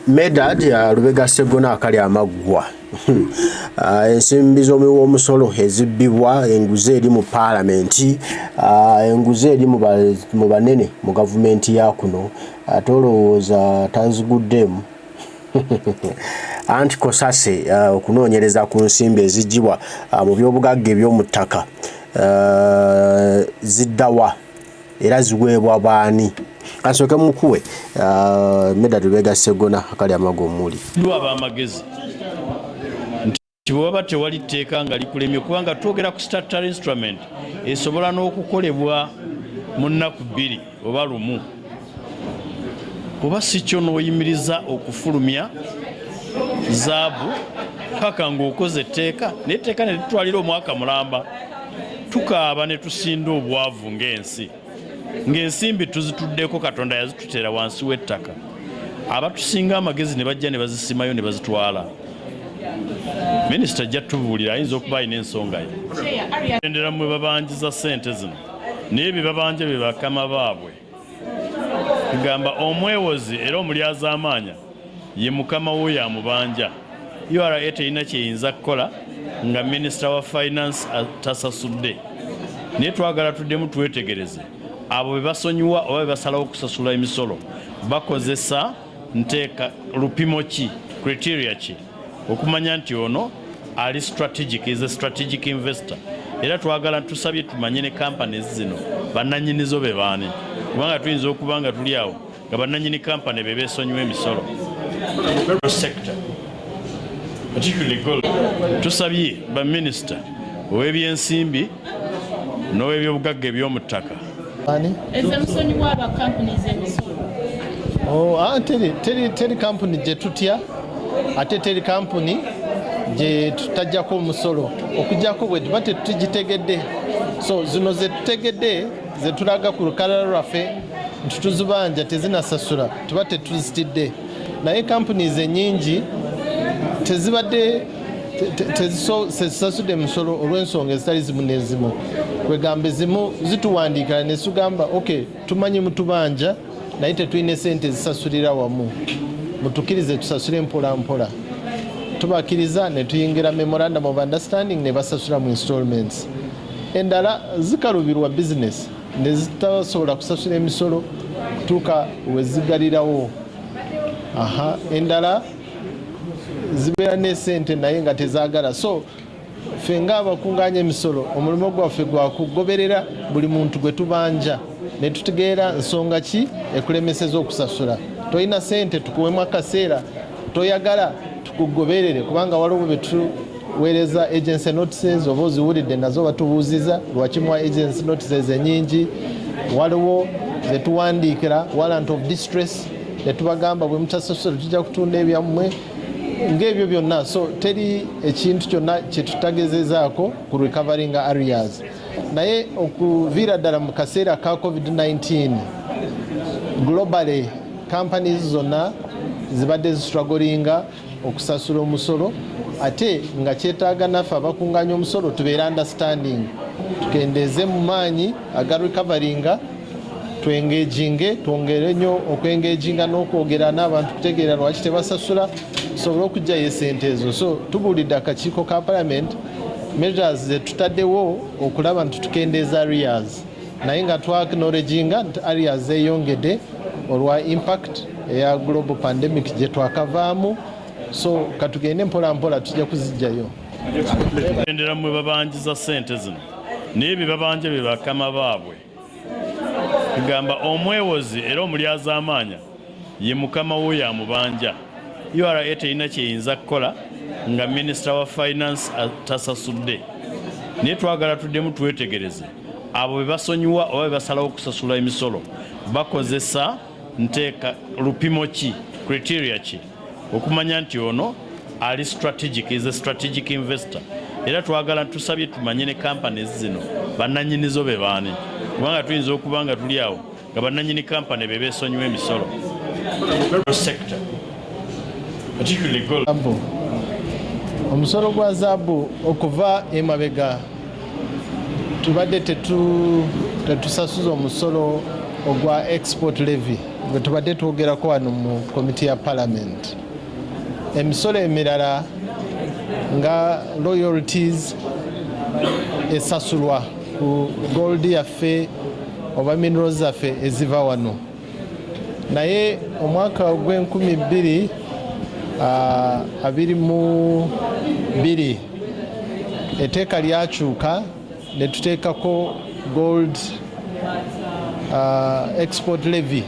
Medard Lubega Ssegona akali amaggwa, ensimbi z'omuwi w'omusolo ezibbibwa, enguzi eri mu paalamenti, enguzi eri mu banene mu gavumenti ya kuno, ate olowooza taziguddeemu? Anti COSASE okunoonyereza ku nsimbi eziggyibwa mu byobugagga eby'omu ttaka ziddawa era ziweebwa baani? Kasooke mukuwe Medard Lubega Ssegona akali amago omuli. Ab'amagezi nti bwe waba tewali tteeka nga likulemye, kubanga twogera ku statutory instrument esobola n'okukolebwa mu nnaku 2 oba lumu, oba si kyo n'oyimiriza okufulumya zaabu paka ng'okoze etteeka, naye etteeka ne litwalira omwaka mulamba. Tukaaba ne tusinda obwavu ng'ensi, ng'ensimbi tuzituddeko, Katonda yazituteera wansi w'ettaka, abatusinga amagezi ne bajja ne bazisimayo ne bazitwala. Minisita ajja tubuulira, ayinza okuba alina ensonga ye. Endera mwe babanjiza ssente zino, naye bye babanja bye bakama baabwe. Kugamba omwewozi era omulyazaamaanya ye mukama we amubanja. URA terina kyeyinza kukola nga minisita wa finance tasasudde, naye twagala tuddemu twetegereze abo be basonyiwa oba be basalawo okusasula emisolo bakozesa nteeka lupimo ki, criteria ki okumanya nti ono ali strategic, is a strategic investor. Era twagala, tusabye tumanye ne companies zino bannanyinizo be baani, kubanga tuyinza okuba nga tuli awo nga bannanyini kampani be beesonyiwa emisolo. Sector, particularly gold, tusabye baminisita ow'ebyensimbi n'ow'ebyobugagga eby'omu ttaka. Ani? Ezemusonyiwa aba companies emisolo. Oh, teri kampuni gye tutya, ate teri kampuni gye tutajjako omusolo okujjako bwe tuba tetugitegedde. So zino ze tutegedde, ze tulaga ku lukalala lwaffe nti tuzibanja, tezinasasula, tuba tetuzitidde. Naye companies enyingi tezibadde tezisasudde emisolo olw'ensonga ezitali zimu n'ezimu. Kwegamba ezimu zituwandiikira ne tugamba, "Ok, tumanyi mutubanja, naye tetulina sente zisasulira wamu, mutukkirize tusasule mpola mpola." Tubakkiriza ne tuyingira memorandum of understanding ne basasula mu installments. Endala zikalubirwa business ne zitasobola kusasula emisolo kutuuka we zigalirawo. Aha, endala zibeera ne sente naye nga tezaagala. So ffe ng'abakunganya emisolo, omulimu gwaffe gwa kugoberera buli muntu gwe tubanja ne tutegeera nsonga ki ekulemeseza okusasula. Tolina sente, tukuwemu akaseera. Toyagala, tukugoberere, kubanga waliwo bwe tuweereza agency notices, oba oziwulidde nazo, batubuuziza lwaki mwa agency notices enyingi. Waliwo zetuwandiikira warrant of distress ne tubagamba, "Bwe mutasasula tujja kutunda ebyammwe," ng'ebyo byonna. So teri ekintu kyonna kyetutagezezaako ku recovering arrears. Naye okuviira ddala mu kaseera ka COVID-19, globally companies zonna zibadde zistrugglinga okusasula omusolo, ate nga kyetaaga naffe abakunganya omusolo tubeere understanding, tukendeeze mu maanyi aga recoveringa, twengaginge, twongere nnyo okwengaginga n'okwogera n'abantu kutegeera lwaki tebasasula, tusobole okugjayo esente ezo. So tubuulidde akakiiko ka parliament measures zetutaddewo okulaba nti tukendeeza arrears, naye nga twacknowledginga nti arrears zeeyongedde olwa impact eya global pandemic gye twakavaamu. So katugende mpola mpola, tujja kuzijjayo. Endera mwe babanjiza ssente zino, naye bye babanja bye bakama baabwe. Kugamba omwewozi era omulyazaamaanya ye mukama we amubanja. URA terina kyeyinza kukola nga minisita wa finance tasasudde, naye twagala tuddemu twetegereze abo be basonyiwa oba be basalawo okusasula emisolo bakozesa nteeka lupimo ki, criteria ki okumanya nti ono ali strategic, is a strategic investor. Era twagala, tusabye tumanye ne companies zino bannanyinizo be baani, kubanga tuyinza okuba nga tuli awo nga bannanyini kampani be beesonyiwa emisolo. Sector, particularly gold. Zaabu. Omusolo gwa zaabu, okuva emabega tubadde tetusasuza omusolo ogwa export levy. gwe tubadde twogerako wano mu komiti ya parliament. Emisolo emirala nga royalties esasulwa ku gold yaffe oba minerals zaffe eziva wano, naye omwaka ogw'enkumi bbiri abiri mu bbiri etteeka lyakyuka ne tuteekako gold export levy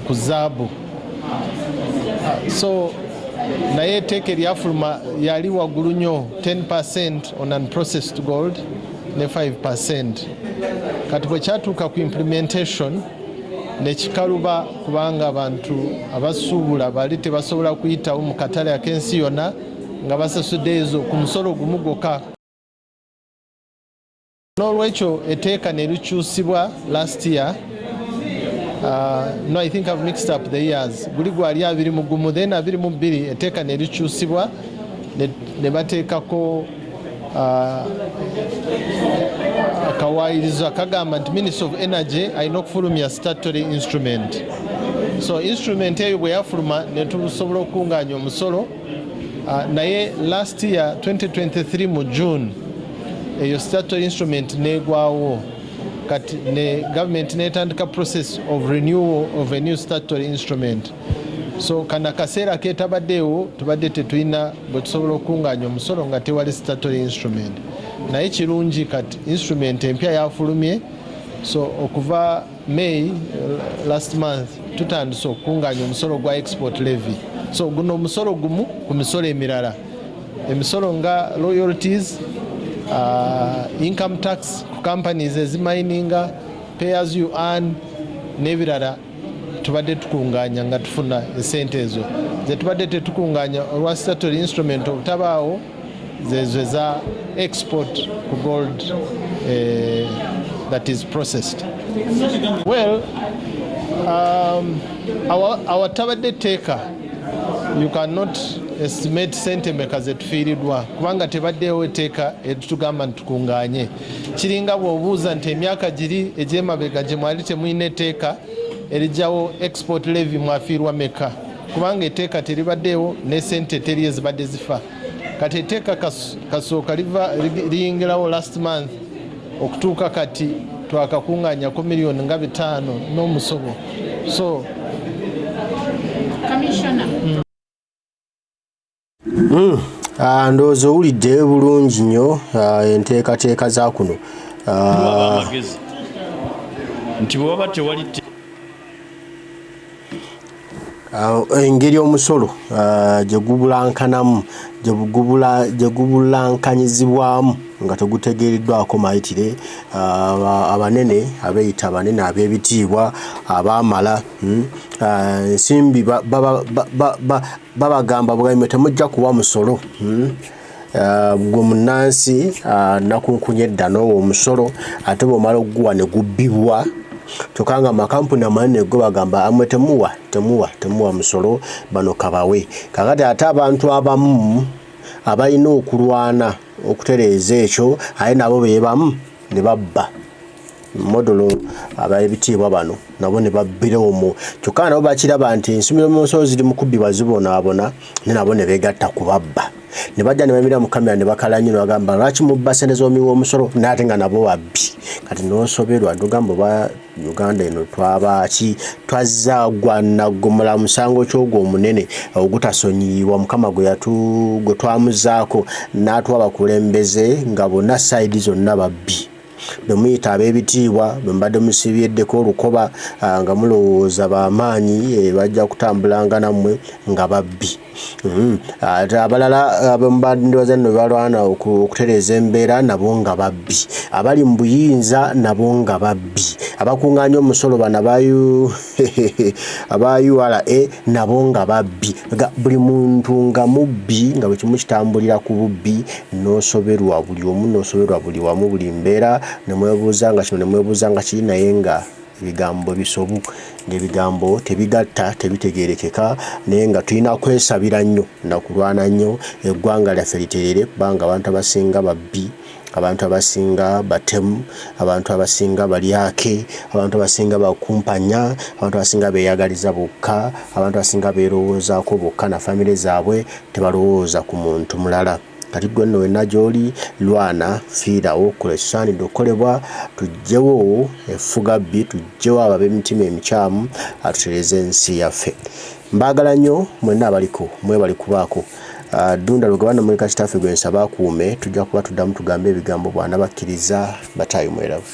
ku zaabu. So naye etteeka eryafuluma yali waggulu nnyo, 10% on unprocessed gold ne 5%. Kati bwe kyatuuka ku implementation nekikaluba, kubanga abantu abasuubula bali tebasobola kuyitawo mu katale ak'ensi yonna nga basasudde ezo ku musolo gumu gwokka. N'olwekyo etteeka ne likyusibwa last year. No, I think I've mixed up the years. Guli gwali 21, then 22 etteeka ne likyusibwa ne bateekako akawaayirizo akagamba nti Minister of Energy alina okufulumya statutory instrument. So instrument eyo bwe yafuluma ne tusobola okukungaanya omusolo. Naye last year, 2023 mu June, eyo statutory instrument negwawo. Kati ne government netandika process of renewal of a new statutory instrument. So kano akaseera ketabaddeewo tubadde tetulina bwe tusobola okukungaanya omusolo nga tewali statutory instrument. Naye kirungi kati instrument empya yafulumye. So okuva May, last month, tutandise okukungaanya omusolo gwa export levy. So guno omusolo gumu ku misolo emirala, emisolo nga royalties, income tax ku companies ezimininga, pay as you earn n'ebirala, tubadde tukunganya nga tufuna esente. Ezo zetubadde tetukunganya olwa statutory instrument obutabaawo zezo eza export ku gold that is processed. Well, awatabadde tteeka, you cannot estimate sente meka zetufiiriddwa, kubanga tebaddeewo etteeka eritugamba nti tukunganye. Kiringa bw'obuuza nti emyaka giri egy'emabega gye mwali temulina etteeka erijjawo export levy, mwafiirwa meka? Kubanga etteeka teribaddeewo ne sente teri ezibadde zifa. Kati etteeka kasooka liyingirawo last month, okutuuka kati twakakunganyako miliyoni nga 500 n'omusobo. So Commissioner. Ndowooza owulidde bulungi nnyo enteekateeka za kuno. Amagezi nti bwe waba tewali Engeri omusolo gye gubulankanamu, gye gubulankanyizibwamu nga tegutegeereddwako mayitire, abanene abeeyita abanene ab'ebitiibwa abaamala ensimbi babagamba bwemwe temujja kuwa musolo. Gwe munnansi nakunkunye edda n'owa omusolo, ate bw'omala okuguwa ne gubbibwa. Kyokka nga amakampuni amanene go bagamba amwe temuwa, temuwa, temuwa musolo, bano kabawe. Kakati ate abantu abamu abalina okulwana okutereeza ekyo, aye nabo bebamu ne babba modolo. Ab'ebitiibwa bano nabo ne babbira omwo, kyokka nabo bakiraba nti ensimbi z'omusolo ziri mu kubbibwa, zibonaabona, ne nabo ne beegatta ku babba, ne bajja ne bayimirira mu kamera ne bakala nnyo ne bagamba, "Lwaki mubba ssente z'omuwi w'omusolo?" Naye ate nga nabo babbi. Kati n'osoberwa nogamba, oba Uganda eno twabaaki? Twazza naggomola musango kyogwo omunene ogutasonyiibwa Mukama gwe twamuzaako n'atuwa abakulembeze nga bonna side zonna babbi. Bwe muyita ab'ebitiibwa, bwe mubadde musibyeddeko olukoba nga mulowooza bamaanyi, bajja kutambulanga nammwe, nga babbi. Ate abalala bemubadde nno balwana okutereeza embeera nabo nga babbi, abali mu buyinza nabo nga babbi, abakuŋŋaanya omusolo bano aba URA nabo nga babbi. Buli muntu nga mubbi, nga buli kimu kitambulira ku bubbi. N'osoberwa buli omu, n'osoberwa buli wamu, buli mbeera, ne mwebuuza nga kino, ne mwebuuza nga kiri, naye nga ebigambo bisobu, ng'ebigambo tebigatta, tebitegeerekeka. Naye nga tulina kwesabira nnyo nakulwana nnyo eggwanga lyaffe literere, kubanga abantu abasinga babbi. Abantu abasinga batemu, abantu abasinga balyake, abantu abasinga bakumpanya, abantu abasinga beeyagaliza bokka, abantu abasinga beerowoozaako bokka na famire zaabwe, tebalowooza ku muntu mulala. Kati ggwe nno wenna gy'oli, lwana, fiirawo, kola ekisaanidde okukolebwa, tuggyewo effugabbi, tuggyewo abo ab'emitima emikyamu, tutereeze ensi yaffe. Mbaagala nnyo mwenna abaliko, mwebale kubaako. Ddunda Lugaba Namuleka Kitaffe gwe nsaba akuume, tujja kuba tuddamu tugambe ebigambo bw'anabakkiriza. Bataayi mweraba.